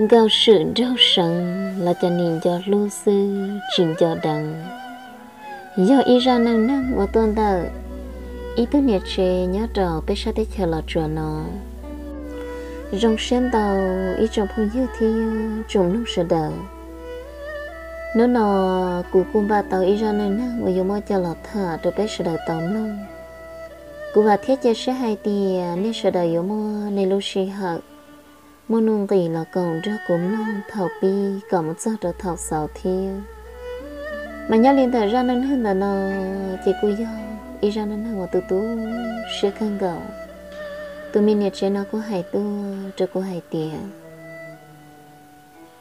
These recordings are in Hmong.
Nkauj swm nraug seev los cov nim nco hlub xwb tsis nco deev. Yog ib zaj neej neeg uas tuaj ntawm ib tug niam tsev nyob rau peb sab teb chaws Los Tsuas no. Zoo siab ntau ib tsoom phooj ywg thiab tsoom mloog sawv daws. Hnub no kuv kuj npaj tau ib zaj neej neeg uas yuav muab coj los tham rau peb sawv daws tau mloog. Kuv vam thiab cia siab hais tias nej sawv daws yuav muaj nej lub sij hawm, muaj nuj nqis los koom nrog kuv mloog thaum pib kom mus txog rau thaum xaus thiab. Mas nyob li ntawm zaj neej neeg ntawm no, ces kuj yog ib zaj neej neeg uas tu tu siab kawg nkaus. Tus me niam tsev no kuj hais tuaj rau kuv hais tias,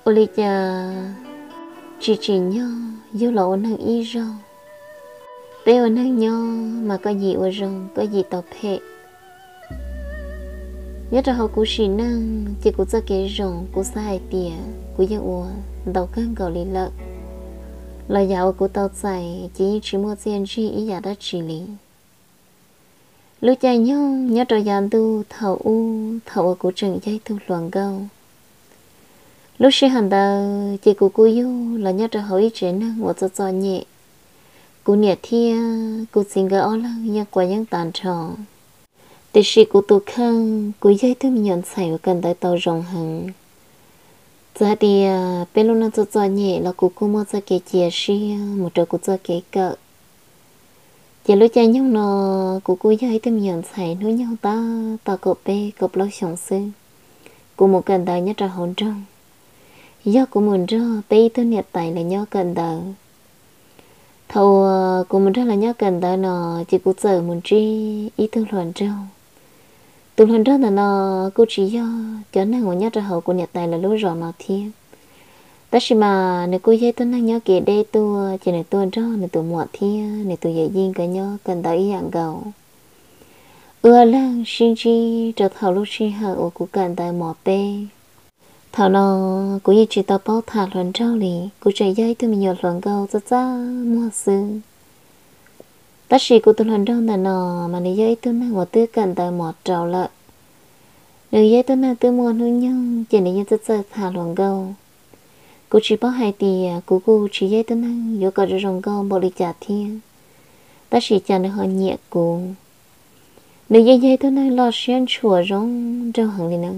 ua li cas tsis tsim nyog yug los ua neeg ib zaug. Peb ua neeg nyob mas koj yim ua zoo koj yim tau phem. Nyob rau hauv kuv sim neej ces kuv txoj kev zoo kuv xav hais tias kuv yeej ua ntau kawg nkaus li lawm, los yam uas kuv tau txais ces yeej tsis muaj txiaj ntsig ib yam dab tsi li. Lub caij nyoog nyob rau yav ntuj thaum ub thaum uas kuv tseem yog ib tug hluas nkauj, lub sij hawm ntawd ces kuv kuj yug los nyob rau hauv ib tsev neeg uas txom txom nyem. Kuv niam thiab kuv txiv nkawd ob leeg yeej quav yeeb tas nrho. Tiam sis kuv tus kheej kuv yog ib tug me nyuam ntxhais uas kawm ntawv tau zoo heev. Txawm hais tias peb lub neej txom txom nyem los kuv kuj muaj txoj kev cia siab mus rau kuv txoj kev kawm. Ces lub caij nyoog no kuv kuj yog ib tug me nyuam ntxhais hnub nyoog tab tom kaum peb kaum plaub xyoos xwb, kuv mus kawm ntawv nyob rau hauv nroog. Yog kuv mus nrog peb ib tug niam tais lawv nyob kawm ntawv. Thaum uas kuv mus nrog lawv nyob kawm ntawv no, ces kuv txawm mus ntsib ib tug hluas nraug. Tus hluas nraug ntawm no kuj tsis yog cov neeg uas nyob rau hauv kuv niam tais lawv lub zos no thiab. Tab sis mas nws kuj yog ib tug neeg nyob kev deb tuaj, ces nws tuaj nrog nws tus muam thiab nws tus yawm yij nkawd nyob kawm ntawv ib yam nkaus. Wb ob leeg sib ntsib rau thaum lub sij hawm uas kuv kawm ntawv mos peb. Thaum no kuv yeej tsis tau paub tham hluas nraug li, kuv tseem yog ib tug me nyuam hluas nkauj txaj txaj muag xwb. Tab sis kuv tus hluas nraug ntawm no mas nws yog ib tug neeg uas twb kawm ntawv mos rau lawm. Nws yog ib tug neeg twb muaj hnub nyoog ces nws yeej txawj txawj tham hluas nkauj. Kuv tsis paub hais tias kuv kuj tsis yog ib tug neeg yuav kom zoo zoo nkauj npaum li cas thiab, tab sis cas nws ho nyiam kuv. Nws yeej yog ib tug neeg loj siab ntshua zoo nraug heev li na.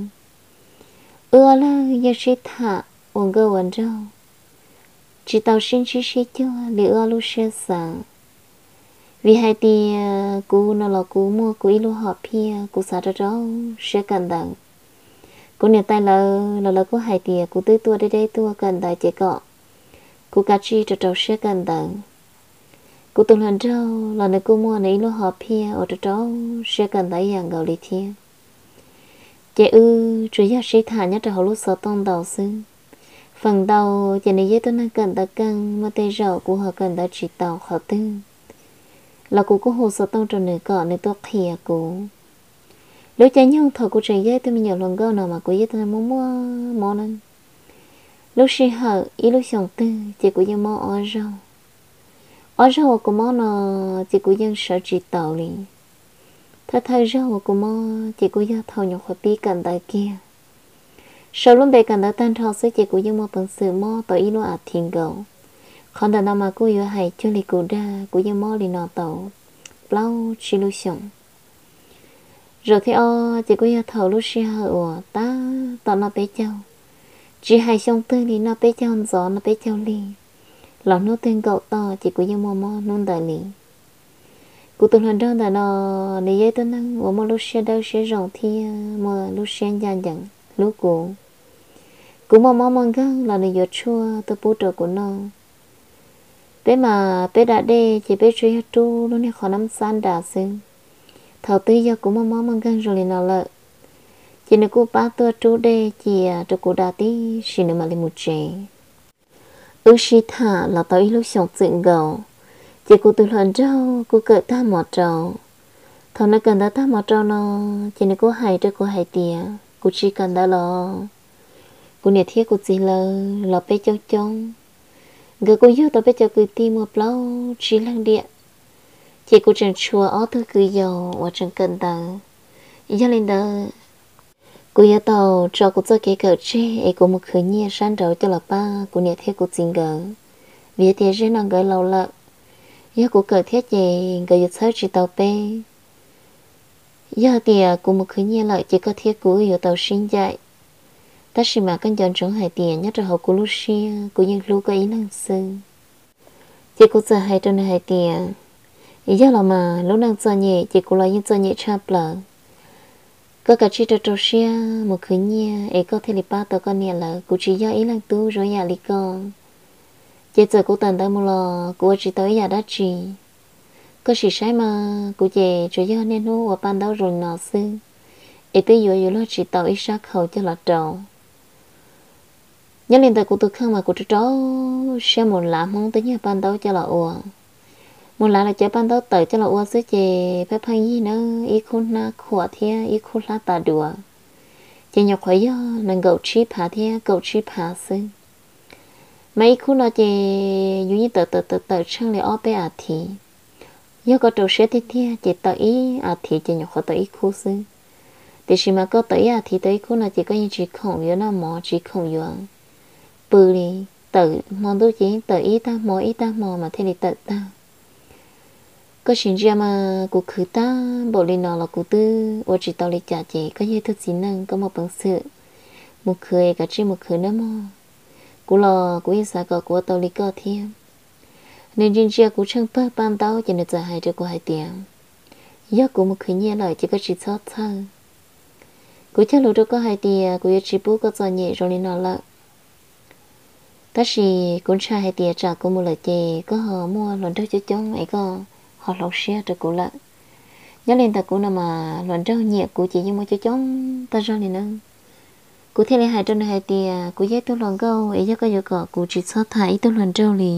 Wb ob leeg yeej sib tham ua nkauj ua nraug, tsis tau sib ntsib sib cuag li wb ob lub siab xav. Vim hais tias kuv no los kuv muaj kuv ib lub hom phiaj kuv xav rau rau siab kawm ntawv. Kuv niam tais lawv los lawv kuj hais tias kuv twb tuaj deb deb tuaj kawm ntawv ces kom kuv kav tsij rau rau siab kawm ntawv. Kuv tus hluas nraug los nws kuj muaj nws ib lub hom phiaj uas rau rau siab kawm ntawv ib yam nkaus li thiab. Ces wb tsuas yog sib tham nyob rau hauv lub xov tooj ntau xwb. Feem ntau ces nws yog ib tug neeg kawm ntawv keej, muaj tej zaum kuv ho kawm ntawv tsis tau qhov twg los kuv kuj hu xov tooj rau nws kom nws tuaj qhia kuv. Lub caij nyoog thaum kuv tseem yog ib tug me nyuam hluas nkauj no mas kuv yog ib tug neeg muaj muaj mob na. Lub sij hawm ib lub xyoos twg ces kuv yeej mob ob zaug. Ob zaug uas kuv mob no ces kuv yeej sawv tsis taus li. Thawj thawj zaug uas kuv mob ces kuj yog thaum nyuam qhuav pib kawm ntawv kiag. Sau lub npe kawm ntawv tag nrho xwb ces kuv yeej muaj peev xwm mob tau ib lub as thiv nkaus. Qhov ntawm no mas kuj yuav hais cuag li kuv dag, kuv yeej mob li no tau plaub tsib lub xyoos. Zaum thib ob ces kuj yog thaum lub sij hawm uas tab tom noj peb caug, tsis hais xyoo twg li, noj peb caug ntxov noj peb caug lig, los hnub twg nkaum toj ces kuv yeej muaj mob hnub ntawd li. Kuv tus hluas nraug ntawm no, nws yog ib tug neeg uas muaj lub siab dawb siab zoo thiab muaj lub siab ncaj ncees hlub kuv. Kuv muaj mob muaj nkeeg los nws yuav tshuaj tuaj pub rau kuv noj. Peb mas peb da dej ces peb tsuas yog rub lub niag qhov nab xab da xwb. Thaum twg yog kuv muaj mob muaj nkeeg zoo li no lawm, ces nws kuj pab tuaj rub dej cia rau kuv da tib si nws mam li mus tsev. Wb sib tham los tau ib lub xyoos txwm nkaus, ces kuv tus hluas nraug kuj kawm tag mos rau. Thaum nws kawm ntawv tag mos rau no, ces nws kuj hais rau kuv hais tias kuv tsis kawm ntawv los. Kuv niam thiab kuv txiv lawv los peb coob coob, nkawd kuj yug tau peb cov kwv tij muaj plaub tsib leeg diam, ces kuv tseem tshuav ob tug kwv yau uas tseem kawm ntawv. Yog li ntawd, Kuv yuav tau tso kuv txoj kev kawm tseg es kuv mus khwv nyiaj sab nraud coj los pab kuv niam thiab kuv txiv nkawd, vim tias zaum no nkawd laus lawm. Yog kuv kawm thiab ces nkawd yuav txhawb tsis tau peb. Yog tias kuv mus khwv nyiaj lawm ces koj thiab kuv wb yuav tau sib ncaim. Tab sis mas koj nco ntsoov hais tias nyob rau hauv kuv lub siab kuv yeej hlub koj ib leeg xwb. Ces kuv txawm hais rau nws hais tias, yog los mas lub neej txom nyem ces kuv los yeej txom nyem tshaj plaws. Koj kav tsij rau rau siab mus khwv nyiaj es koj thiaj li pab tau koj niam lawv, kuv tsis yog ib leeg tub zoo yam li koj. Ces txawm kuv tawm ntawd mus los kuv ua tsis tau ib yam dab tsi. Koj sim saib mas kuv ces tsuas yog niaj hnub ua paj ntaub zoo li no xwb, es twb yuav yuav luag tsis tau ib sab khau coj los rau. Nyob li ntawd kuv tus kheej mas kuv rau rau siab mus lav Hmoob tej nyuag paj ntaub coj los ua. Mus lav los cov paj ntaub tawm coj los ua xwb ces pheej pheej yig na, ib khub hnab khuam thiab ib khub hlab tas duav, ces nyuam qhuav yog nees nkaum tsib phav thiab kaum tsib phav xwb. Mas ib khub no ces yus yeej tawm tawm tawm tawm tsheej li ob peb a thiv. Yog koj rau siab tiag tiag ces tawm ib a thiv ces nyuam qhuav tau ib khub xwb. Tiam sis mas koj tawm ib a thiv tau ib khub no ces koj yeej tsis khoom yuav noj mov tsis khoom yuav pw li. Tawm hmo ntuj ces yeej tawm ib tag hmo ib tag hmo mas thiaj li tawm tag. Koj sim ntsia mas kuv khwv tag npaum li no los kuv twb ua tsis tau li cas ces koj yog ib tug txiv neej koj muaj peev xwm mus khwv es kav tsij mus khwv nawb mog. Kuv los kuv yeej xav kom kuv ua tau li koj thiab. Nws ntsia ntsia kuv tsheej pawg paj ntaub ces nws txawm hais rau kuv hais tias, yog kuv mus khwv nyiaj lawm ces koj tsis txhob txhawj. Kuv cog lus rau koj hais tias kuv yuav tsis pub koj txom nyem zoo li no lawm. Tab sis kuv ntshai hais tias tsam kuv mus lawm ces koj ho muaj hluas nraug coob coob es koj ho hloov siab rau kuv lawm. Nyob li ntawd kuv no mas hluas nraug nyiam kuv ces yeej muaj coob coob tag zog li na. Kuv thiaj li hais rau nws hais tias kuv yog ib tug hluas nkauj es yog koj yuav kom kuv tsis txhob tham ib tug hluas nraug li,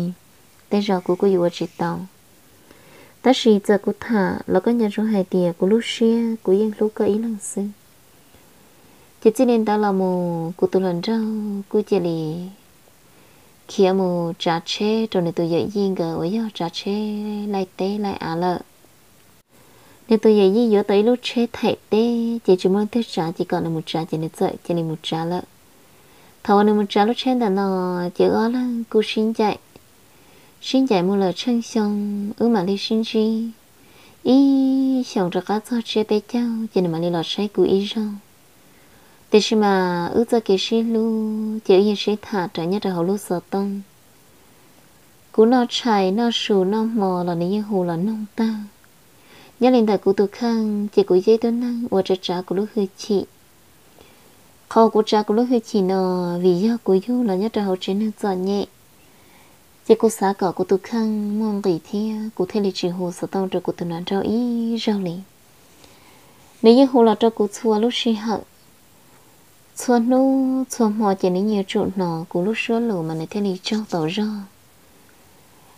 tej zaum kuv kuj yuav ua tsis tau. Tab sis txawm kuv tham los koj nco ntsoov hais tias kuv lub siab kuv yeej hlub koj ib leeg xwb. Ces txij li ntawd los mus kuv tus hluas nraug kuj cia li khiav mus tsav tsheb rau nws tus yawm yij nkawd uas yog tsav tsheb laij teb laij av lawm. Nws tus yawm yij yuav tau ib lub tsheb thaim teb ces tsis muaj leej twg tsav ces kom nws mus tsav ces nws txawm cia li mus tsav lawm. Thaum uas nws mus tsav lub tsheb ntawm no ces wb ob leeg kuj sib ncaim, sib ncaim mus lawm tsheej xyoo wb mam li sib ntsib. Ib xyoos rov qab txog tsiab peb caug ces nws mam li los saib kuv ib zaug. Tiam sis mas wb txoj kev sib hlub ces wb yeej sib tham rawv nyob rau hauv lub xov tooj. Kuv noj tshais noj su noj hmo los nws yeej hu los noog tag. Nyob li ntawm kuv tus kheej ces kuv yog ib tug neeg uas tsav tsav kuv lub hwj chim. Qhov kuv tsav kuv lub hwj chim no vim yog kuv yug los nyob rau hauv tsev neeg txom nyem, ces kuv xav kom kuv tus kheej muaj nqis thiab kuv thiaj li tsis hu xov tooj rau kuv tus hluas nraug ib zaug li. Nws yeej hu los rau kuv txhua lub sij hawm, txhua hnub txhua hmo ces nws yeej yuav tsum hnov kuv lub suab lus mas nws thiaj li tsaug tau zog.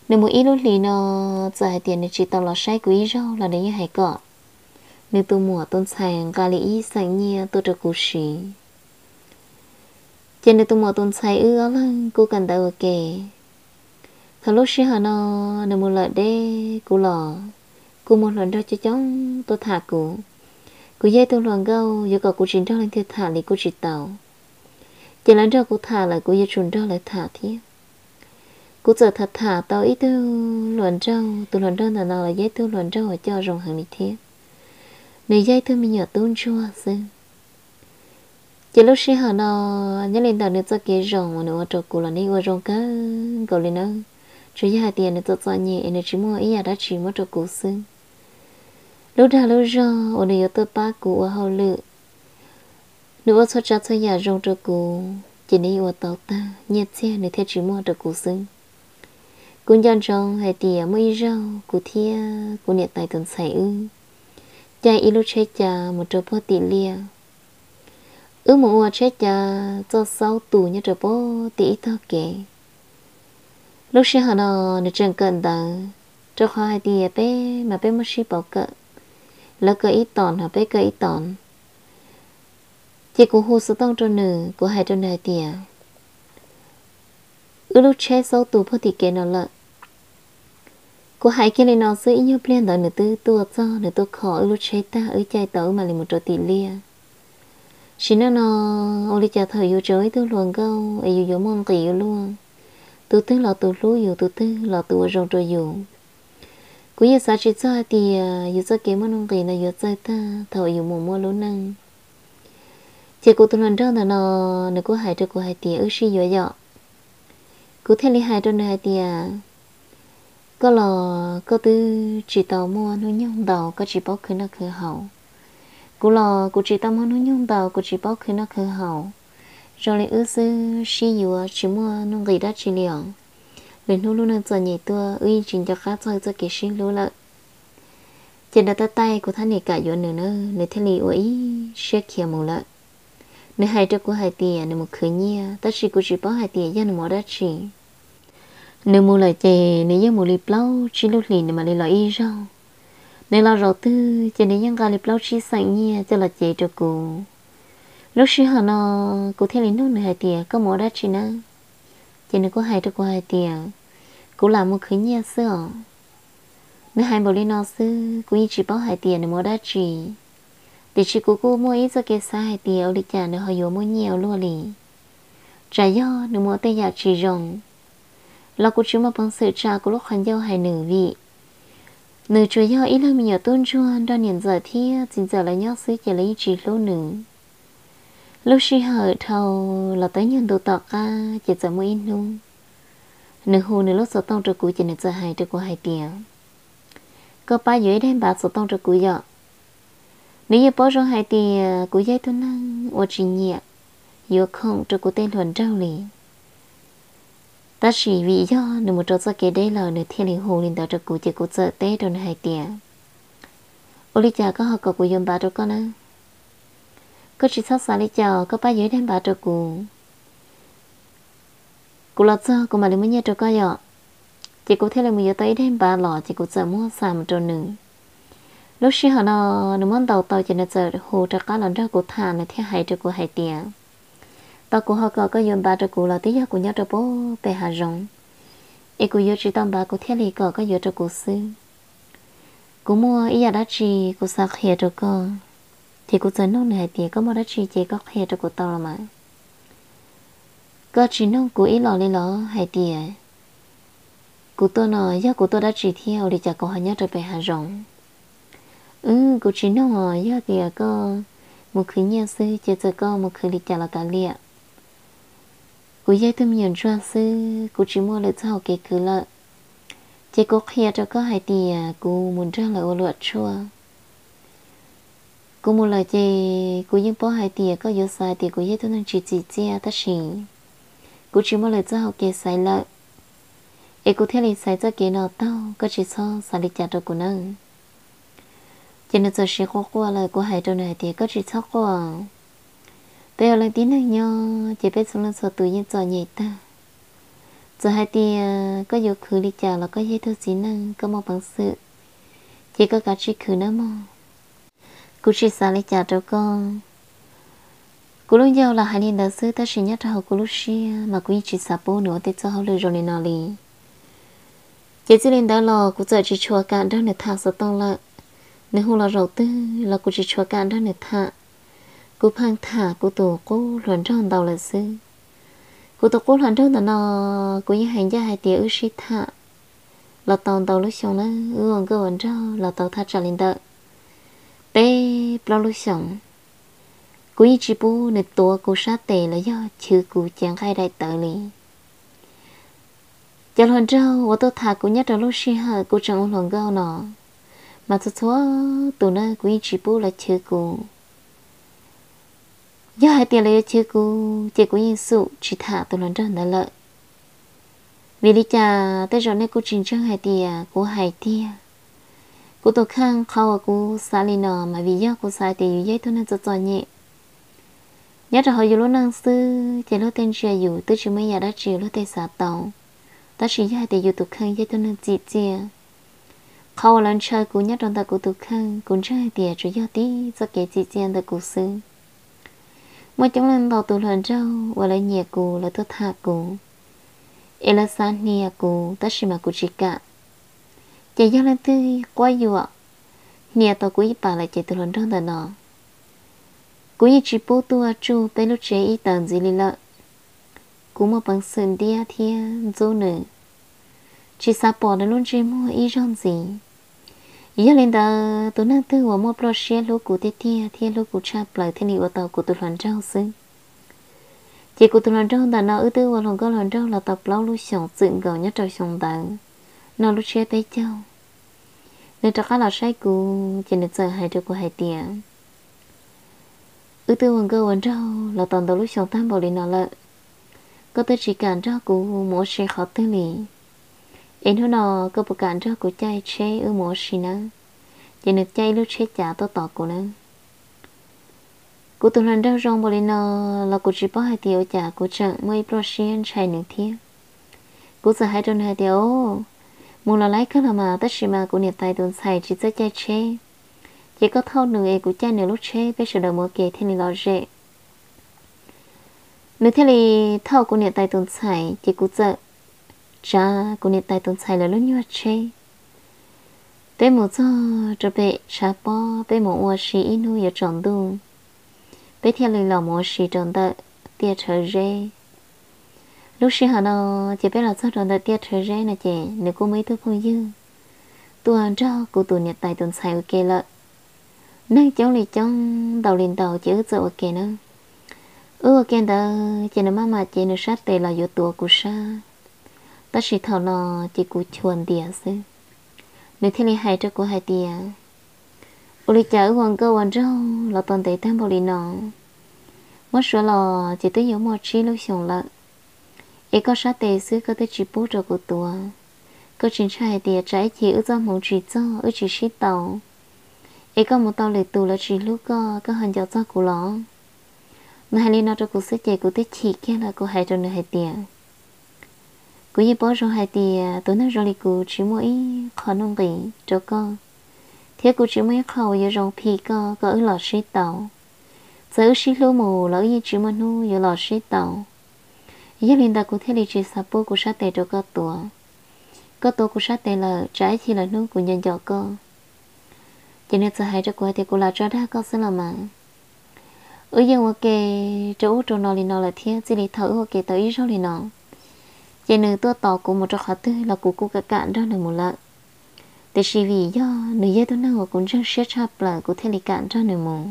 Nws mus ib lub hlis no, txawm hais tias nws tsis tau los saib kuv ib zaug los nws yeej hais kom nws tus muam tus ntxhais nqa li ib xeem nyiaj tuaj rau kuv siv. Ces nws tus muam tus ntxhais wb ob leeg kuj kawm ntawv ua ke. Thaum lub sij hawm no nws mus lawm deb kuv los kuj muaj hluas nraug coob coob tuaj tham kuv. Kuv yog ib tug hluas nkauj, yuav kom kuv tsis nrog leej twg tham li kuj tsis tau. Ces lawv nrog kuv tham lawm kuv yuav tsum nrog lawv tham thiab. Kuv txawm tham tham tau ib tug hluas nraug, tus hluas nraug ntawm no los yog ib tug hluas nraug uas coj zoo heev li thiab. Nws yog ib tug me nyuam tub ntsuag xwb. Ces lub sij hawm no, nyob li ntawm nws txoj kev zoo uas nws ua rau kuv los nws ua zoo kawg nkaus li nawb. Tsuas yog hais tias nws txom txom nyem es nws tsis muaj ib yam dab tsi muab rau kuv xwb. Lub dag lub zog uas nws yuav tuaj pab kuv ua hauj lwm, nws ua txhua tsav txhua yam zoo rau kuv ces nws yeej ua tau tag, nyiaj txiag nws thiaj tsis muaj rau kuv xwb. Kuv nco ntsoov hais tias muaj ib zaug kuv thiab kuv niam tais tus ntxhais wb caij ib lub tsheb cav mus rau puag tim liaj. Wb mus ua tsheb cav txoj xaub tus nyob rau puag tim ib tog kev. Lub sij hawm no nws tseem kawm ntawv, rau qhov hais tias peb mas peb muaj sib pauv kawm, lawv kawm ib tom no peb kawm ib tom. Ces kuv hu xov tooj rau nws, kuv hais rau nws hais tias, wb lub tsheb xaub tus puag tim kev no lawm. Kuv hais kiag li no xwb ib nyuag pliag ntawd nws twb tuaj txog, nws tuaj kho wb lub tsheb tag wb caij tau wb mam li mus rau tim liaj. Sim neej no, ua li cas thaum yus tseem ib tug hluas nkauj es yus yuav muaj nqis ua luaj, tus twg los tus hlub yus, tus twg los tus ua zoo rau yus. Kuv yeej xav tsis txog hais tias yus txoj kev muaj nuj nqis no yuav txawj tag thaum yus mus muaj lub neej. Ces kuv tus hluas nraug ntawm no, nws kuj hais rau kuv hais tias wb sib yuav yom. Kuv thiaj li hais rau nws hais tias, koj los koj twb tsis tau muaj hnub nyoog ntau, koj tsis paub khwv noj khwv haus. Kuv los kuv tsis tau muaj hnub nyoog ntau, kuv tsis paub khwv noj khwv haus. Zoo li wb xwb sib yuav tsis muaj nuj nqis dab tsi li os. Lwm hnub lub neej txom nyem tuaj wb yeej tsis nco qab txog wb txoj kev sib hlub lawm. Ces nws taij taij kuv thab niam kam yuav nws na, nws thiaj li ua ib siab khiav mus lawm. Nws hais rau kuv hais tias nws mus khwv nyiaj, tab sis kuv tsis paub hais tias yog nws mus ua dab tsi. Nws mus lawm ces nws yeej mus li plaub tsib lub hlis nws mam li los ib zaug. Nws los zaum twg ces nws yeej nqa li plaub tsib xeem nyiaj coj los cev rau kuv. Lub sij hawm no kuv thiaj li nug nws hais tias koj mus ua dab tsi na? Ces nws kuj hais rau kuv hais tias kuv lam mus khwv nyiaj xwb os. Nws hais npaum li no xwb kuv yeej tsis paub hais tias nws mus ua dab tsi. Tiam sis kuv kuj muaj ib txoj kev xav hais tias ua li cas nws ho yuav muaj nyiaj ua luaj li. Tsam yog nws mus ua tej yam tsis zoo, los kuv tsis muaj peev xwm tsa kuv lub qhov ncauj hais nws vim nws tsuas yog ib leeg me nyuam tub ntsuag nrog niam ntxawm thiab txiv ntxawm lawv nyob xwb ces lawv yeej tsis hlub nws. Lub sij hawm dhau los tau ib nyuag ntu tom qab ces txawm muaj ib hnub nws hu nws lub xov tooj rau kuv ces nws txawm hais rau kuv hais tias koj pab yuav ib daim npav xov tooj rau kuv yom. Nws yeej paub zoo hais tias kuv yog ib tug neeg uas tsis nyiam yuav khoom rau kuv tej hluas nraug li. Tab sis vim yog nws mus rau txoj kev deb lawm nws thiaj li hu li ntawd rau kuv ces kuv txawm teb rau nws hais tias ua li cas koj ho kom kuv yuav npav rau koj na? Koj tsis txhob xav li cas, koj pab yuav ib daim npav rau kuv. Kuv los txog kuv mam li muab nyiaj rau koj yom. Ces kuv thiaj li mus yuav tau ib daim npav los ces kuv txawm muab xa mus rau nws. Lub sij hawm no nws muab ntaus tau ces nws txawm hu rov qab los nrog kuv tham, nws thiaj hais rau kuv hais tias tau kuv ho kom koj yuav npav rau kuv los twb yog kuv nyob rau pem pem hav zoov es kuv yuav tsis tau npav kuv thiaj li kom koj yuav rau kuv xwb. Kuv muaj ib yam dab tsi kuv xav qhia rau koj. Ces kuv txawm nug nws hais tias koj muaj dab tsi ces koj qhia rau kuv tau los mas. Koj tsis nug kuv ib los li los hais tias kuv tuaj no yog kuv tuaj dab tsi thiab ua li cas kuv ho nyob rau pem hav zoov? Wb, kuv tsis nug os, yog tias koj mus khwv nyiaj xwb ces txawm koj mus khwv li cas los kav liam. Kuv yog ib tug me nyuam ntsuag xwb, kuv tsis muaj lwm txoj hau kev khwv lawm. Ces kuv qhia rau koj hais tias kuv mus nrog lawv ua luam tshuaj. Kuv mus lawm ces kuv yeej paub hais tias koj yuav xav tias kuv yog ib tug neeg tsis txim txiaj tab sis kuv tsis muaj lwm txoj hau kev xaiv lawm, es kuv thiaj li xaiv txoj kev no taug, koj tsis txhob xav li cas rau kuv nawb. Ces nws txawm siv quaj quaj lawm, kuv hais rau nws hais tias koj tsis txhob quaj. Peb ua leej tib neeg nyob ces peb txhua leej txhua tus yeej txom nyem tag. Txawm hais tias koj yuav khwv li cas los koj yog ib tug txiv neej, koj muaj peev xwm, ces koj kav tsij khwv nawb mog. Kuv tsis xav li cas rau koj. Kuv lub ncauj los hais li ntawd xwb tab sis nyob rau hauv kuv lub siab mas kuv yeej tsis xav pub nws ua tej txoj hauj lwm zoo li no li. Ces txij li ntawd los kuv txawm tsis tshua kam nrog nws tham xov tooj lawm. Nws hu los zaum twg los kuv tsis tshua kam nrog nws tham. Kuv pheej tham kuv tus qub hluas nraug ntau lawm xwb. Kuv tus qub hluas nraug ntawm no kuv yeej hais ncaj hais tias wb sib tham los tau ntau lub xyoo lawm, wb ua nkauj ua nraug los tau thaj tsam li ntawm peb plaub lub xyoos. Kuv yeej tsis pub nws tuav kuv sab tes los yog chwv kuv cev nqaij daim tawv li. Cov hluas nraug uas tuaj tham kuv nyob rau lub sij hawm kuv tseem ua hluas nkauj no mas txhua txhua tus na kuv yeej tsis pub lawv chwv kuv. Yog hais tias lawv yuav chwv kuv ces kuv yeej xum tsis tham tus hluas nraug ntawd lawm. Vim li cas tej zaum nej kuj tsis ntseeg hais tias kuv hais tiag. Kuv tus kheej qhov uas kuv xav li no mas vim yog kuv xav tias yus yog ib tug neeg txom txom nyem. Nyob rau hauv yus lub neej xwb ces luag tej ntsia yus twb tsis muaj ib yam dab tsi luag tej xav tau. Tab sis yog hais tias yus tus kheej yog ib tug neeg txim txiaj, qhov uas lawv ntshaw kuv nyob rau ntawm kuv tus kheej kuv ntseeg hais tias tsuas yog tib txoj kev txim txiaj ntawm kuv xwb. Muaj coob leej ntau tus hluas nraug uas lawv nyiam kuv lawv tuaj tham kuv, es lawv xav hnia kuv tab sis mas kuv tsis kam. Ces yog leej twg quab yuam hnia tau kuv ib pas lawm ces tus hluas nraug ntawm no Kuv yeej tsis pub tuaj tsuj peb lub tsev ib taws ntxiv li lawm. Kuv muaj peev xwm ntiab thiab ntxub nws, tsis xav pom nws lub ntsej muag ib zaug ntxiv. Yog li ntawd, tus neeg twg uas muaj ploj siab hlub kuv tiag tiag thiab hlub kuv tshaj plaws thiaj li ua tau kuv tus hluas nraug xwb. Ces kuv tus hluas nraug ntawm no wb twb ua hluas nkauj hluas nraug los tau plaub lub xyoos txwm nkaus nyob rau xyoo ntawd, noj lub tsiab peb caug. Nws rov qab los saib kuv ces nws txawm hais rau kuv hais tias, wb twb ua nkauj ua nraug los tau ntau lub xyoo tag npaum li no lawm, koj twb tsis kam nrog kuv mus ua si qhov twg li, es hnub no koj puas kam nrog kuv caij tsheb wb mus ua si nawb? Ces nws caij ib lub tsheb cav tuaj tos kuv na. Kuv tus hluas nraug zoo npaum li no los kuv tsis paub hais tias ua cas kuv tseem muaj ib ploj siab ntshai nws thiab. Kuv txawm hais rau nws hais tias, o, mus los laib kawg los mas, tab sis mas kuv niam tais tus ntxhais tsis txawj caij tsheb, ces koj thauj nws es kuv caij nws lub tsheb peb sawv daws mus ua ke thiaj li lom zem. Nws thiaj li thauj kuv niam tais tus ntxhais ces kuv txawm tsav kuv niam tais tus ntxhais lawv lub nyuag tsheb. Peb mus txog rau pem tshav pob, peb mus ua si ib hnub yuav tsaus ntuj, peb thiaj li los mus ua si rau ntawm tiaj Rhawv Zeb. Lub sij hawm no ces peb los txog rau ntawm tiaj Rhawv Zeb no ces nws kuj muaj ib tug phooj ywg tuaj nrog kuv tus niam tais tus ntxhais ua ke lawm. Neeg coob li coob, ntau li ntau ces wb txawm ua ke na. Wb ua ke ntawd ces nws maj mam cev nws sab tes los yuav tuav kuv sab, tab sis thaum no ces kuv chua ntias xwb. Nws thiaj li hais rau kuv hais tias, ua li cas wb ua nkauj ua nraug los tau ntev tag npaum li no, muab suav los ces twb yuav muaj tsib lub xyoos lawm, es koj sab tes xwb koj twb tsis pub rau kuv tuav. Koj tsis ntshai hais tias tsam ib chim wb txoj hmoov tsis txog wb tsis sib tau, es koj mus tau lwm tus lawv tsis hlub koj, koj ho nco txog kuv los? Nws hais li no rau kuv xwb ces kuv twb chim kiag lawm, kuv hais rau nws hais tias, kuv yeej paub zoo hais tias tus neeg zoo li kuv tsis muaj ib qho nuj nqis rau koj, thiab kuv tsis muaj ib qho uas yuav zoo phim koj kom wb los sib tau. Txawm wb sib hlub mus los wb yeej tsis muaj hnub yuav los sib tau. Yog li ntawd kuv thiaj li tsis xav pub kuv sab tes rau koj tuav. Koj tuav kuv sab tes lawm tsam ib chim lawm hnub kuv nco nco koj. Ces nws txawm hais rau kuv hais tias, kuv lam tso dag koj xwb los mas. Wb yeej ua ke rau ub rau no li no lawm thiab, txij li thaum wb ua ke tau ib zaug li no, ces nws tuaj tos kuv mus rau qhov twg los kuv kuj kam kam nrog nws mus lawm. Tiam sis vim yog nws yog tus neeg uas kuv ntseeg siab tshaj plaws kuv thiaj li kam nrog nws mus.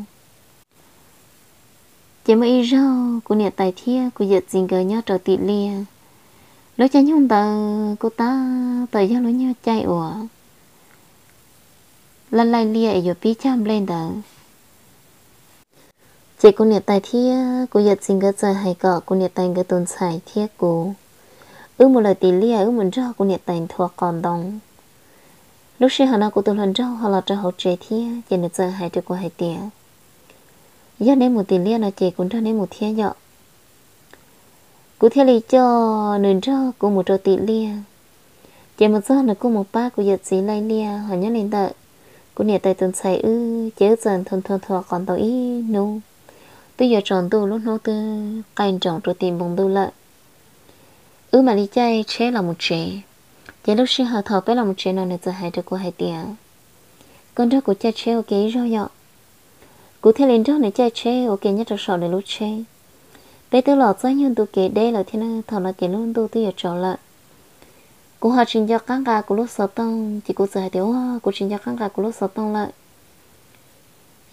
Ces muaj ib zaug kuv niam tais thiab kuv yawm txiv nkawd nyob rau tim liaj, lub caij nyoog ntawd kuj tab tom yog lub nyuag caij uas laij laij liaj es yuav pib cag nplej ntawd. Ces kuv niam tais thiab kuv yawm txiv nkawd txawm hais kom kuv niam tais nkawd tus ntxhais thiab kuv, wb mus lawm tim liaj, wb mus nrog kuv niam tais nthua qos ntoo. Lub sij hawm no kuv tus hluas nraug ho los rau hauv tsev thiab, ces nws txawm hais rau kuv hais tias, yog neb mus tim liaj no ces kuv nrog neb mus thiab yom. Kuv thiaj li coj nws nrog kuv mus rau tim liaj. Ces mus txog nws kuj mus pab kuv yawm txiv laij liaj, ho nyob li ntawm kuv niam tais tus ntxhais wb, ces wb txawm nthua nthua nthua qos ntoo ib hnub, twb yuav tsaus ntuj, lub hnub twb qaij nroos rau tim npoo ntuj lawm. Wb mam li caij tsheb los mus tsev. Ces lub sij hawm thaum peb los mus tsev no nws txawm hais rau kuv hais tias, koj nrog kuv caij tsheb ua ke ib zaug yom. Kuv thiaj li nrog nws caij tsheb ua ke nyob rau saum nws lub tsheb. Peb twb los txog nyuag ntu kev deb lawm thiab na, thaum no ces lub ntuj twb yuav tsaus lawm. Kuv ho tsis nco qab nqa kuv lub xov tooj, ces kuv txawm hais tias, ua, kuv tsis nco qab nqa kuv lub xov tooj lawm.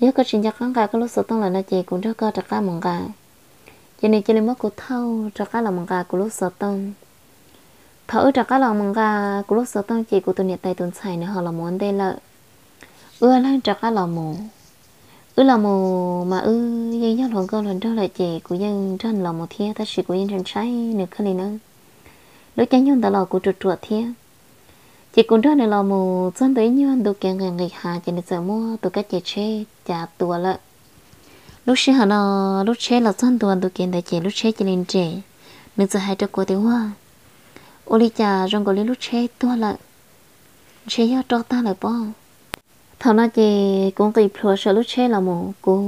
Yog koj tsis nco qab nqa koj lub xov tooj lawm no ces kuv nrog koj rov qab mus nqa. Ces nws cia li muab kuv thauj rov qab los mus nqa kuv lub xov tooj. Thaum wb rov qab los mus nqa kuv lub xov tooj ces kuv tus niam tais tus ntxhais nws ho los mus ua ntej lawm. Wb leeg rov qab los mus. Wb los mus mas wb yeej yog hluas nkauj hluas nraug lawm ces kuv yeej nrog nws los mus thiab, tab sis kuv yeej ntshai nws kawg li na. Lub caij nyoog ntawd los kuv ruam ruam thiab. Ces kuv nrog nws los mus txog ntua ib nyuag ntu kev nqis nqis hav ces nws txawm muab tus kab ces tsheb cav tuav lawm. Lub sij hawm no lub tsheb los txog ntua ntu kev ntawd ces lub tsheb cia li nres. Nws txawm hais rau kuv tias, ua, ua li cas zoo nkaus li lub tsheb tuag lawm, ntshe yog roj tag lawm pob. Thaum no ces kuv nqis plhuav saum lub tsheb los mus, kuv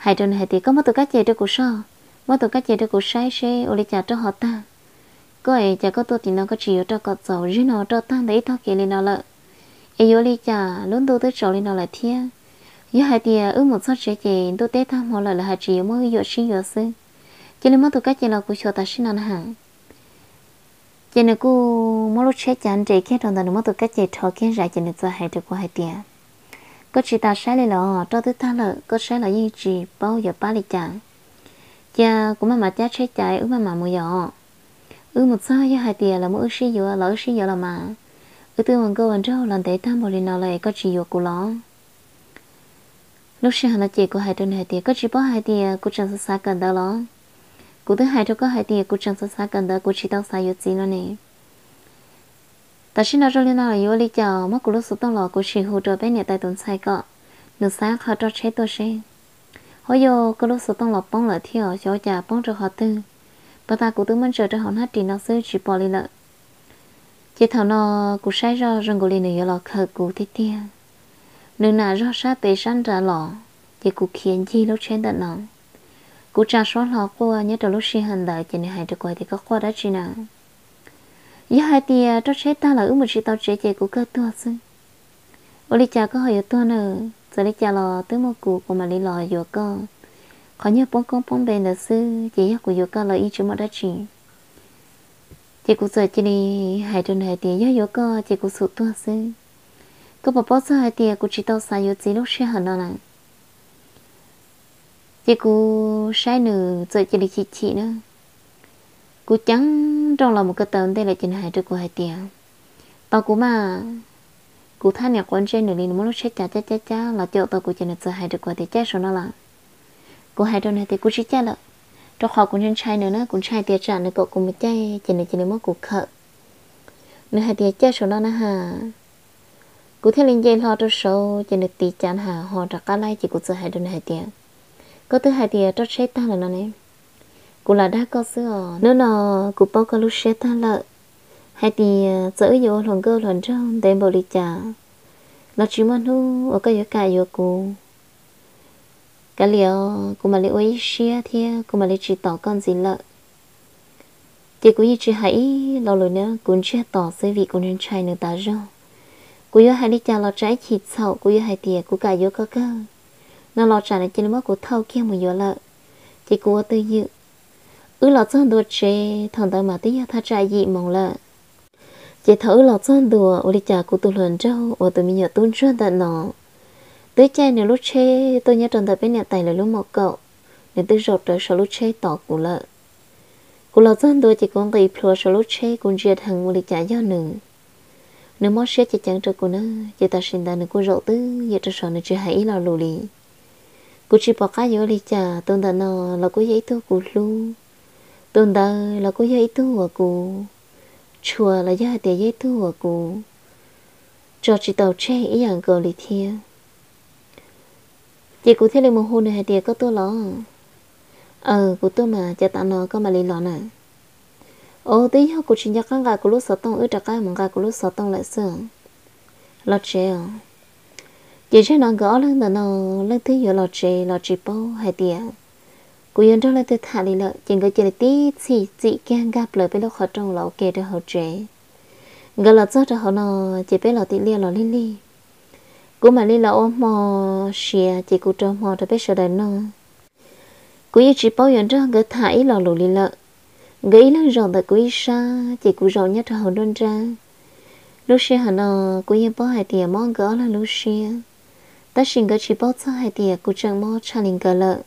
hais rau nws hais tias, koj muab tus kab ces rau kuv soj, muab tus kab ces rau kuv saib seb ua li cas roj ho tag. Koj es cas koj tuaj tim no koj tsis yuav roj kom txaus, zaum no roj tag ntawm ib tog kev li no lawm, es yuav ua li cas lub ntuj twb tsaus li no lawm thiab. Yog hais tias wb mus txog tsev ces ntuj teb tag hmo lawm, lawv hais tsis yuav muab wb yuam sib yuav xwb. Cia li muab tus kab ce los kuv xyuas tam sim no na has. Ces nws kuj muab lub tsheb cav nres kiag rau ntawd, nws muab tus kab ce rho kiag zais ces nws txawm hais rau kuv hais tias, koj tsis tas saib li los, roj twb tag lawm, koj saib los yeej tsis paub yuav pab li cas. Cia kuv maj mam cab tsheb cav wb maj mam mus yom. Wb mus txog yog hais tias lawv muab wb sib yuav los wb sib yuav los mas, wb twb ua nkauj ua nraug los ntev tag npaum li no lawm es koj tsis yuav kuv los? Lub sij hawm no ces kuv hais rau nws hais tias, koj tsis paub hais tias kuv tseem xav xav kawm ntawv los? Kuv twb hais rau koj hais tias kuv tseem xav xav kawm ntawv, kuv tsis tau xav yuav txiv no ne. Tam sim no zoo li no yuav ua li cas? Muab kuv lub xov tooj los kuv sim hu rau peb niam tais tus ntxhais kom nws xa qhov roj tsheb tuaj seb. Hov, yog koj lub xov tooj los poob lawm thiab, xyov ua cas poob rau qhov twg. Pas tas kuv twb muab ntsaws rau hauv hnab ris no xwb tsis pom li lawm. Ces thaum no kuv saib zoj zoo nkaus li nws yuav los khaws kuv tiag tiag. Nws nam zog sab pem sab nrad los, ces kuv khiav ncig lub tsheb ntawm no. Kuv tsa suab hlo quaj nyob rau lub sij hawm ntawd ces nws hais rau kuv hais tias, koj quaj dab tsi na? Yog hais tias roj tsheb tag lawm wb mus tsis tau tsev ces kuv kawg tuag xwb. Ua li cas koj ho yuav tuag na? Txawm li cas los twb muaj kuv, kuv mam li los yuav koj. Qhov nyuag poob koob poob npe ntawd xwb ces yog kuv yuav koj los yeej tsis muaj dab tsi. Ces kuv txawm cia li hais rau nws hais tias, yog yuav koj ces kuv xum tuag xwb. Koj puas paub txog hais tias kuv tsis tau xav yuav txiv lub sij hawm no na? Ces kuv saib nws txawm cia li chim chim na. Kuv ceev nrooj los mus ko taw ntej lawm ces nws hais rau kuv hais tias, tau kuv mas. Kuv thab niam quav ntsej nws li, nws muab lub tsheb cav cab cab cab los caum tau kuv ces nws txawm hais rau kuv tias, caij saum no lawm. Kuv hais rau nws tias, kuv tsis caij lawm, rau qhov kuv ntshai ntshai nws na, kuv ntshai tias tsam nws kom kuv mus caij ces nws cia li muab kuv khawm. Nws hais tias, caij saum no na has. Kuv thiaj li nce hlo rau saud ces nws tiv cav na has ho rov qab laij ces kuv txawm hais rau nws hais tias, koj twb hais tias roj tsheb tag lawm no ne, kuv lam dag koj xwb os. Hnub no kuv paub koj lub siab tag lawm, hais tias txawm wb yuav ua hluas nkauj hluas nraug ntev npaum li cas los tsis muaj hnub uas koj yuav kam yuav kuv. Kav liam, kuv mam li ua ib siab thiab kuv mam li tsis tos koj ntxiv lawm. Ces kuv yeej tsis hais ib lo lus na, kuv ntsiag to xwb vim kuv ntshai nws tas zog. Kuv yuav hais li cas los tsam ib chim txhaum kuv yuav hais tias kuv kam yuav koj kawg no los tsam nws cia li muab kuv thauj kiag mus yuav lawm, ces kuv ua twj ywm. Wb los txog ntua tsev thaum ntawd mas twb yog thaj tsam yim moos lawm. Ces thaum wb los txog ntua ua li cas kuv tus hluas nraug uas tus me nyuam tub ntsuag ntawm no twb caij nws lub tsheb tuaj nyob rau ntawm peb niam tais lawv lub mom kaum, nws twb zaum rawv saum lub tsheb tos kuv lawm. Kuv los txog ntua ces kuv nqis plhuav saum lub tsheb, kuv ntsia dheev ua li cas yog nws. Nws mob siab ceev ceev rau kuv na, ces tam sim ntawd nws kuj zaum twb ywm rau saud, nws tsis hais ib lo lus li. Kuv tsis pom qab yuav ua li cas, tus ntawm no los kuj yog ib tug kuv hlub, tus ntawd los kuj yog ib tug uas kuv tshua los yog hais tias yog ib tug uas kuv tso tsis tau tseg ib yam nkaus li thiab. Ces kuv thiaj li mus hu nws hais tias, koj tuaj los? Aws, kuv tuaj mas, cas tav no koj mam li los na? Os, twb yog kuv tsis nco qab nqa kuv lub xov tooj, wb rov qab mus nqa kuv lub xov tooj lawm xwb. Los tsev os. Ces zaum no nkawd ob leeg ntawm no leej twg yuav los tsev los tsis paub hais tias kuv yuav nrog leej twg tham li lawm, ces nkawd cia li tib txhij txim kiag nkag plaws peb lub qhov rooj los ua ke rau hauv tsev. Nkawd los txog rau hauv no, ces peb los tim liaj los lig lig. Kuv mam li los ua hmo siav, ces kuv rau hmo rau peb sawv daws noj. Kuv yeej tsis paub yuav nrog nkawd tham ib lo lus li lawm. Nkawd ib leeg zaum ntawm kuv ib sab, ces kuv zaum nyob rau hauv nruab nrab. Lub sij hawm no kuv yeej paub hais tias mob nkawd ob leeg lub siab, tab sis nkawd tsis paub txog hais tias kuv tseem mob tshaj li nkawd lawm.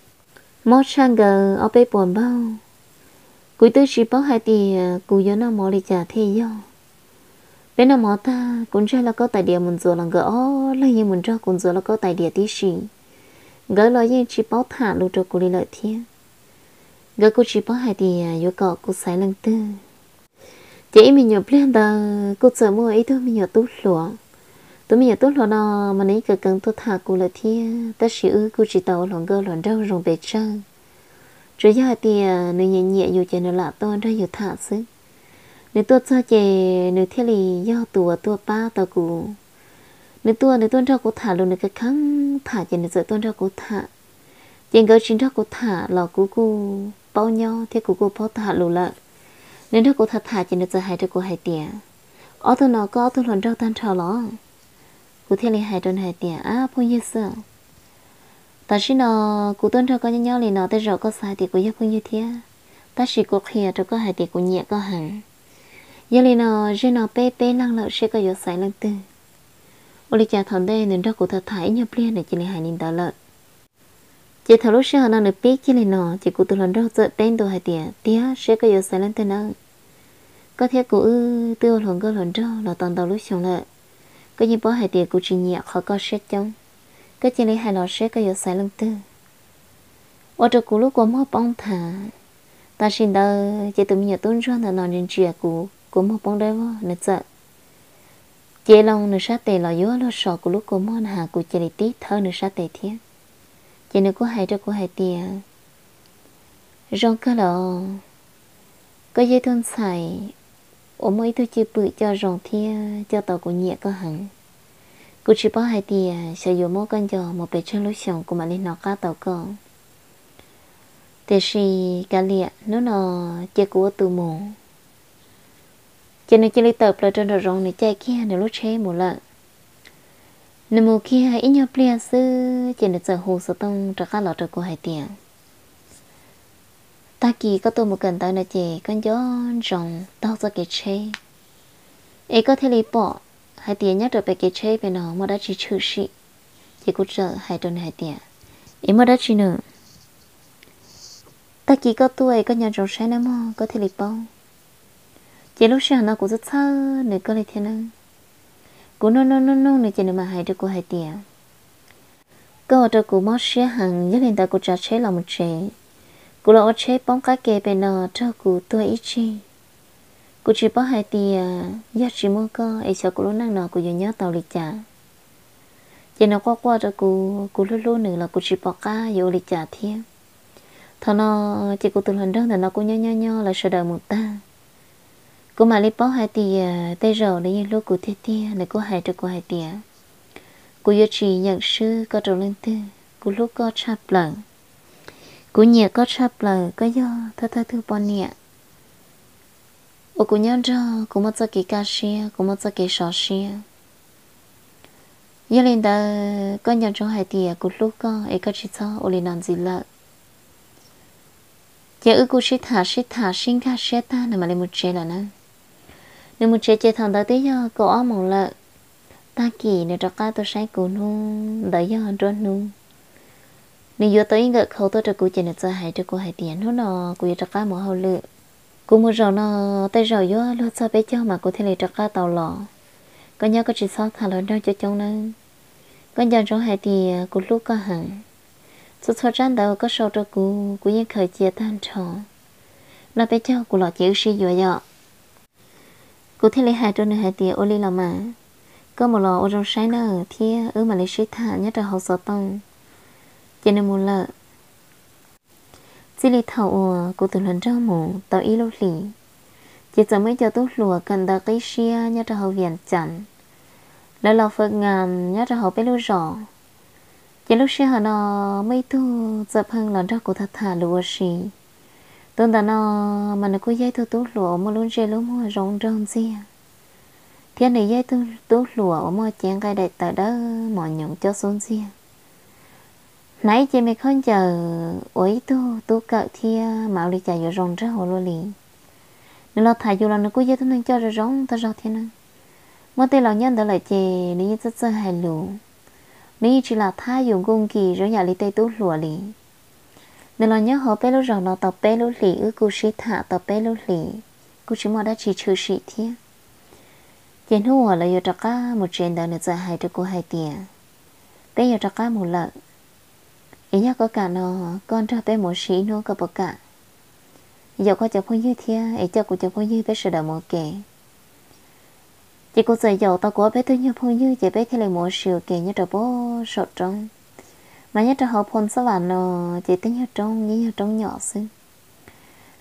Mob tshaj nkawd ob peb puas npaug. Kuv twb tsis paub hais tias kuv yuav noj mov li cas thiaj yog. Peb noj mov tag, kuv ntseg lauj kaub tais diav mus ntxuav los nkawd ob leeg yeej mus nrog kuv ntxuav lauj kaub tais diav tib si. Nkawd los yeej tsis paub tham lus rau kuv li lawm thiab. Nkawd kuj tsis paub hais tias yuav kom kuv xaiv leej twg. Ces ib me nyuam pliag ntawd kuj txawm muaj ib tug me nyuam tub hluas. Tus me nyuam tub hluas no mas nws yeej kawm keev tuaj tham kuv lawm thiab, tab sis wb kuj tsis tau ua hluas nkauj hluas nraug zoo pes tsawg. Tsuas yog hais tias nws nyiam nyiam yus ces nws lam tuaj nrog yus tham xwb. Nws tuaj txog ces nws thiaj li yog tus uas tuaj pab tau kuv. Nws tuaj, nws tuaj nrog kuv tham lus, nws kheev kheev tham ces nws txawm tuaj nrog kuv tham. Ces nkawd tsis nrog kuv tham los kuv kuj paub nyob thiab kuv kuj paub tham lus lawm. Nws nrog kuv tham tham ces nws txawm hais rau kuv hais tias, ob tug no koj ob tug hluas nraug tag nrho los? Kuv thiaj li hais rau nws hais tias, ab, phooj ywg xwb. Tam sim no kuv tuaj nrog koj nyob nyob li no tej zaum koj xav hais tias kuv yog phooj ywg thiab, tab sis kuv qhia rau koj hais tias kuv nyiam koj heev. Yog li no, zaum no peb peb leeg lawm seb koj yuav xaiv leej twg. Ua li cas thaum ntej nws nrog kuv tham tham ib nyuag pliag nws cia li hais li ntawd lawm. Ces thaum lub sij hawm no nws pib kiag li no ces kuv tus hluas nraug txawm teb ntua hais tias, tiag, seb koj yuav xaiv leej twg nawb? Koj thiab kuv wb twb ua hluas nkauj hluas nraug los tau ntau lub xyoo lawm, koj yeej paub hais tias kuv tsis nyiam qhov koj siab coob. Koj cia li hais los seb koj yuav xaiv leej twg. Ua rau kuv lub kua muag poob nthav. Tam sim ntawd ces tus me nyuam tub ntsuag ntawm no ntsia ntsia kuv, kua muag poob dawb vog nws txawm cev loo nws sab tes los yuav luag so kuv lub kua muag na has kuv cia li tib thawb nws sab tes thiab. Ces nws kuj hais rau kuv hais tias, zoo kawg los, koj yog ib tug ntxhais uas muaj ib tug cwj pwm coj zoo thiab coj tau kuv nyiam koj heev. Kuv tsis paub hais tias xyov yuav muab koj nco mus pes tsawg lub xyoos kuv mam li hnov qab tau koj. Tiam sis kav liam, hnub no cia kuv ua tus mus. Ces nws cia li tawm plaws rau nraum zoov nws caij kiag nws lub tsheb mus lawm. Nws mus kiag ib nyuag pliag xwb ces nws txawm hu xov tooj rov qab los rau kuv hais tias, tag kis koj tuaj mus kawm ntawv no ces koj nco ntsoov taug txoj kev tsheb es koj thiaj li pom hais tias nyob rau pem kev tsheb pem no muaj dab tsi tshwm sim. Ces kuv txawm hais rau nws hais tias, es muaj dab tsi nws? Tag kis koj tuaj es koj nco ntsoov saib nawb mog koj thiaj li paub. Ces lub sij hawm no kuv txhawj txhawj nws kawg li thiab nawb. Kuv nug nug nug nug nws ces nws mam hais rau kuv hais tias, koj ua rau kuv mob siab heev, yog li ntawd kuv tsav tsheb los mus tsev. Kuv los ua tsheb poob qab ke pem no raug kuv tuag ib tsig. Kuv tsis paub hais tias yog tsis muaj koj es xyov kuv lub neej no kuv yuav nyob tau li cas. Ces nws quaj quaj rau kuv, kuv hlub hlub nws los kuv tsis pom qab yuav ua li cas thiab. Thaum no ces kuv tus hluas nraug ntawm no kuj nyob nyob nyob lawv sawv daws mus tag. Kuv mam li paub hais tias tej zaum nws yeej hlub kuv tiag tiag, nws kuj hais rau kuv hais tias, kuv yuav tsis yeem swb koj rau leej twg, kuv hlub koj tshaj plaws. Kuv nyiam koj tshaj plaws, koj yog thawj thawj tug poj niam uas kuv nyob nrog, kuv muaj txoj kev kaj siab, kuv muaj txoj kev sov siab. Yog li ntawd koj nco ntsoov hais tias kuv hlub koj es koj tsis txhob ua li no ntxiv lawm. Ces wb kuj sib tham sib tham sib nkag siab tag nws mam li mus tsev lawm na. Nws mus tsev ces thaum ntawd twb yog kaum ob moos lawm. Tag kis nws rov qab tuaj saib kuv hnub ntawd yog nruab hnub. Nws yuav tau ib nkawm khau tuaj rau kuv ces nws txawm hais rau kuv hais tias hnub no kuv yuav rov qab mus hauj lwm. Kuv mus zaum no tej zaum yuav luag txog peb caug mas kuv thiaj li rov qab tau los. Koj nyob koj tsis txhob tham hluas nraug coob coob nawb. Koj nco ntsoov hais tias kuv hlub koj heev. Txhua txhua tsab ntawv uas koj sau rau kuv, kuv yeej khaws cia tag nrho. Noj peb caug kuv los ces wb sib yuav yom. Kuv thiaj li hais rau nws hais tias ua li los mas, koj mus los ua zoo saib nawb thiab wb mam li sib tham nyob rau hauv xov tooj. Ces nws mus lawm. Txij li thaum uas kuv tus hluas nraug mus tau ib lub hlis, ces txawm muaj ib co tub hluas kawm ntawv qib siab nyob rau hauv Vias Cas, lawv los fawm ngas nyob rau hauv peb lub zos. Ces lub sij hawm no muaj ib tug txawm pheej los nrog kuv tham tham lus ua si. Tus ntawm no mas nws kuj yog ib tug tub hluas uas muaj lub ntsej lub muag zoo nraug ntxiag, thiab nws yog ib tug tub hluas uas muaj cev nqaij daim tawv dawb mos nyoos cob xub ntxiag. Hnav ib ce me khaub ncaws uas ib tug tub kawm thiab mas ua li cas yuav zoo nraug ua luaj li. Nws los tham yus los nws kuj yog tug neeg coj zoo zoo tag zog thiab na. Muaj tej laus nyob ntawd lawm ces nws yeej txawj txawj hais lus, nws yeej tsis lam thab yus nkuj nkim zoo yam li tej tub hluas li. Nws los nyob hauv peb lub zos no tau peb lub hlis, wb kuj sib tham tau peb lub hlis, kuj tsis muaj dab tsi tshwm sim thiab. Ces hnub uas lawv yuav rov qab mus tsev ntawd nws txawm hais rau kuv hais tias, peb yuav rov qab mus lawm, es yog koj kam no koj nrog peb mus ua si ib hnub koj puas kam? Yaum koj cov phooj ywg thiab es coj kuv cov phooj ywg peb sawv daws mus ua ke. Ces kuv txawm yaum tau kuv ob peb tug nyuag phooj ywg ces peb thiaj li mus ua si ua ke nyob rau pem saum roob. Mas nyob rau hauv Phoo Xab Vam no ces tej nyuag roob yeej yog roob nyom xwb.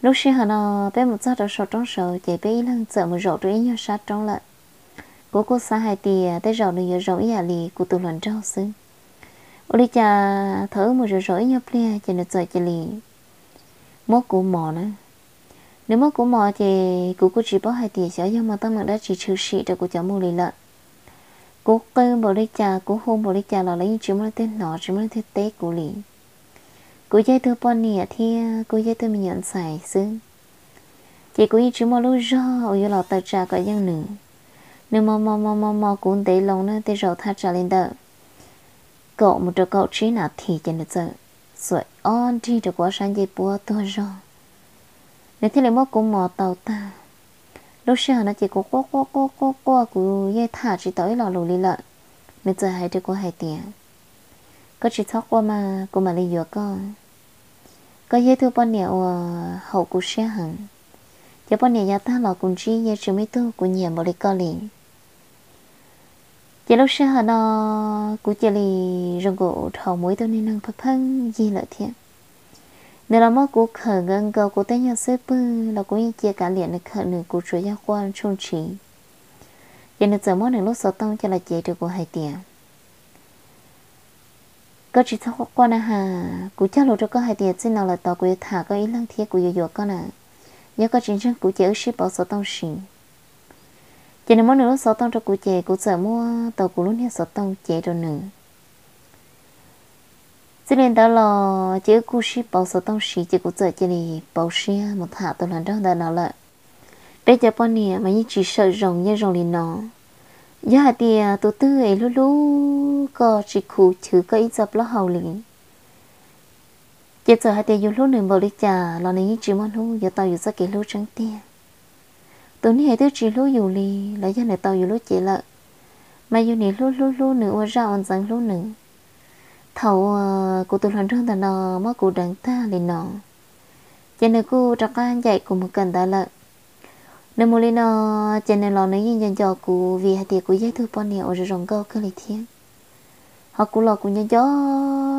Lub sij hawm no peb mus txog rau saum roob saud ces peb ib leeg txawm mus zaum rau ib nyuag sab roob lawm. Kuv kuj xav hais tias tej zaum nws yuav zoo ib yam li kuv tus hluas nraug xwb. Ua li cas thaum wb mus zaum zaum ib nyuag pliag ces nws txawm cia li muab kuv mos na. Nws muab kuv mos ces kuv kuj tsis paub hais tias xyov yog muaj teeb meem dab tsi tshwm sim rau kuv cov mus li lawm. Kuv qw npaum li cas, kuv hu npaum li cas los lawv yeej tsis muaj leej twg hnov, tsis muaj leej twg teb kuv li. Kuv yog ib tug poj niam thiab kuv yog ib tug me nyuam ntxhais xwb, ces kuv yeej tsis muaj lub zog uas yuav los tawm tsam kom yeej nws. Nws mos mos mos mos mos kuv ntev loo na, tej zaum thaj tsam li ntawm kaum mus rau kaum tsib nas this ces nws txawm xuaim ob nrig rau kuv ob sab ncej puab tuag zog. Nws thiaj li muab kuv mos tau tag. Lub sij hawm no ces kuv quaj quaj quaj quaj quaj, kuv yeej tham tsis tau ib lo lus li lawm. Nws txawm hais rau kuv hais tias, koj tsis txhob quaj mas, kuv mam li yuav koj. Koj yog ib tug poj niam uas haum kuv siab heev. Cov poj niam yav tag los kuv ntsib yeej tsis muaj ib tug kuv nyiam npaum li koj li. Ces lub sij hawm no kuv cia li zoo nkaus dhau mus ib tug niag neeg pheej pheej yig lawm thiab. Nws los muab kuv khawm nkaus nkaus kuv tej nyuag xub pwg los kuv yeej cia kav liam nws khawm nws, kuv tsuas yog quaj ntshuj ntshiv. Ces nws txawm muab nws lub xov tooj coj los cev rau kuv hais tias, koj tsis txhob quaj quaj na has, kuv cog lus rau koj hais tias txij no lawm tod kuv yuav tham koj ib leeg thiab kuv yuav yuav koj na. Yog koj tsis ntseeg kuv ces wb sib pauv xov tooj siv. Ces nws muab nws lub xov tooj rau kuv ces kuv txawm muab tau kuv lub niag xov tooj cev rau nws. Txij li ntawd los ces wb kuj sib pauv xov tooj siv ces kuv txawm cia li pauv siab mus tham tus hluas nraug ntawm no lawm. Peb cov poj niam mas yeej tsis sawm zoo nyob zoo li no. Yog hais tias tus twg es hlub hlub koj tsis khuv chwv koj ib txoj plaub hau li, ces txawm hais tias yus hlub nws npaum li cas los nws yeej tsis muaj hnub yuav tau yus txoj kev hlub tseeb tiag. Tus niag twb tsis hlub yus li los yog nws tau yus lub cev lawm, mas yus nim hlub hlub hlub nws ua zaj ua ntxeev hlub nws. Thaum uas kuv tus hluas nraug ntawm no muab kuv deev tag li no, ces nws kuj rov qab ncaim kuv mus kawm ntawv lawm. Nws mus li no, ces nws los nws yeej nco nco kuv vim hais tias kuv yog ib tug poj niam uas zoo zoo nkauj kawg li thiab. Ho kuv los kuv nco nco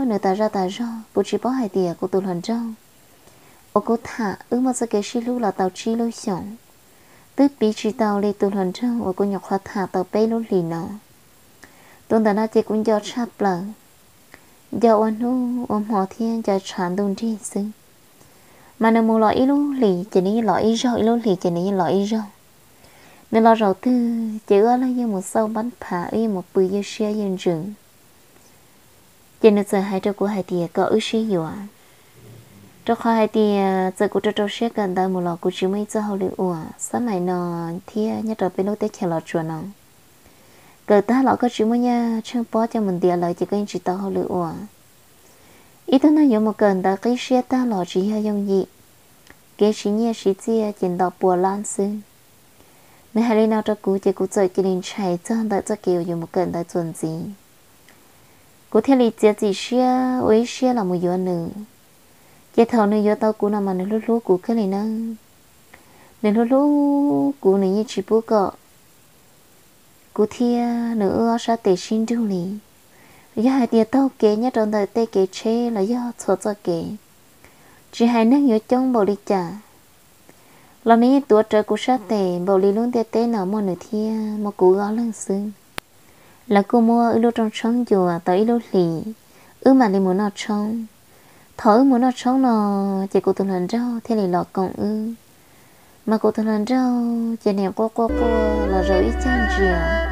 nws tas zaj tas zog, kuv tsis paub hais tias kuv tus hluas nraug uas kuv tham wb muaj txoj kev sib hlub los tau tsib lub xyoos, twb piv tsis tau li tus hluas nraug uas kuv nyuam qhuav tham tau peb lub hlis no. Tus ntawm no ces kuv nco tshaj plaws, nco ua hnub ua hmo thiab nco tshav ntuj nrig xwb. Mas nws mus los ib lub hlis ces nws yeej los ib zaug, ib lub hlis ces nws yeej los ib zaug. Nws los zaum twg ces wb ob leeg yeej mus xauj npab phav, wb yeej mus pw ywj siab ywj ntsws. Ces nws txawm hais rau kuv hais tias kom wb sib yuav, rau qhov hais tias txawm kuv rau rau siab kawm ntawv mus los kuv tsis muaj ib txoj hauj lwm ua. Xab maim no thiab nyob rau peb lub teb chaws Los Tsuas no, kawm tag los koj tsis muaj nyiaj tsheej pob coj mus ntiav lawv ces koj yeej tsis tau hauj lwm ua. Ib tug neeg yuav mus kawm ntawv qib siab tag los tsis yog yooj yim, kev siv nyiaj siv txiaj ces nto pua lab xwb. Nws hais li no rau kuv ces kuv txawm cia li ntshai txog ntawm txoj kev uas yuav mus kawm ntawv txuas ntxiv. Kuv thiaj li txiav txim siab ua ib siab los mus yuav nws. Ces thaum nws yuav tau kuv no mas nws hlub hlub kuv kawg li nawb. Nws hlub hlub kuv, nws yeej tsis pub kom kuv thiab nws wb ob sab tes sib nrug li. Yog hais tias taug kev nyob rau ntawm tej kev tsheb los yog txhua txoj kev, tsis hais neeg yuav coob npaum li cas los nws yeej tuav rawv kuv sab tes npaum li lub ntiaj teb no muaj nws thiab muaj kuv wb ob leeg xwb. Lawv kuj muab wb lub rooj tshoob ncua tau ib lub hlis, wb mam li mus noj tshoob. Thaum wb mus noj tshoob no, ces kuv tus hluas nraug thiaj li los koom wb. Mas kuv tus hluas nraug ces nim quaj quaj quaj los zaum ib cag ntsia,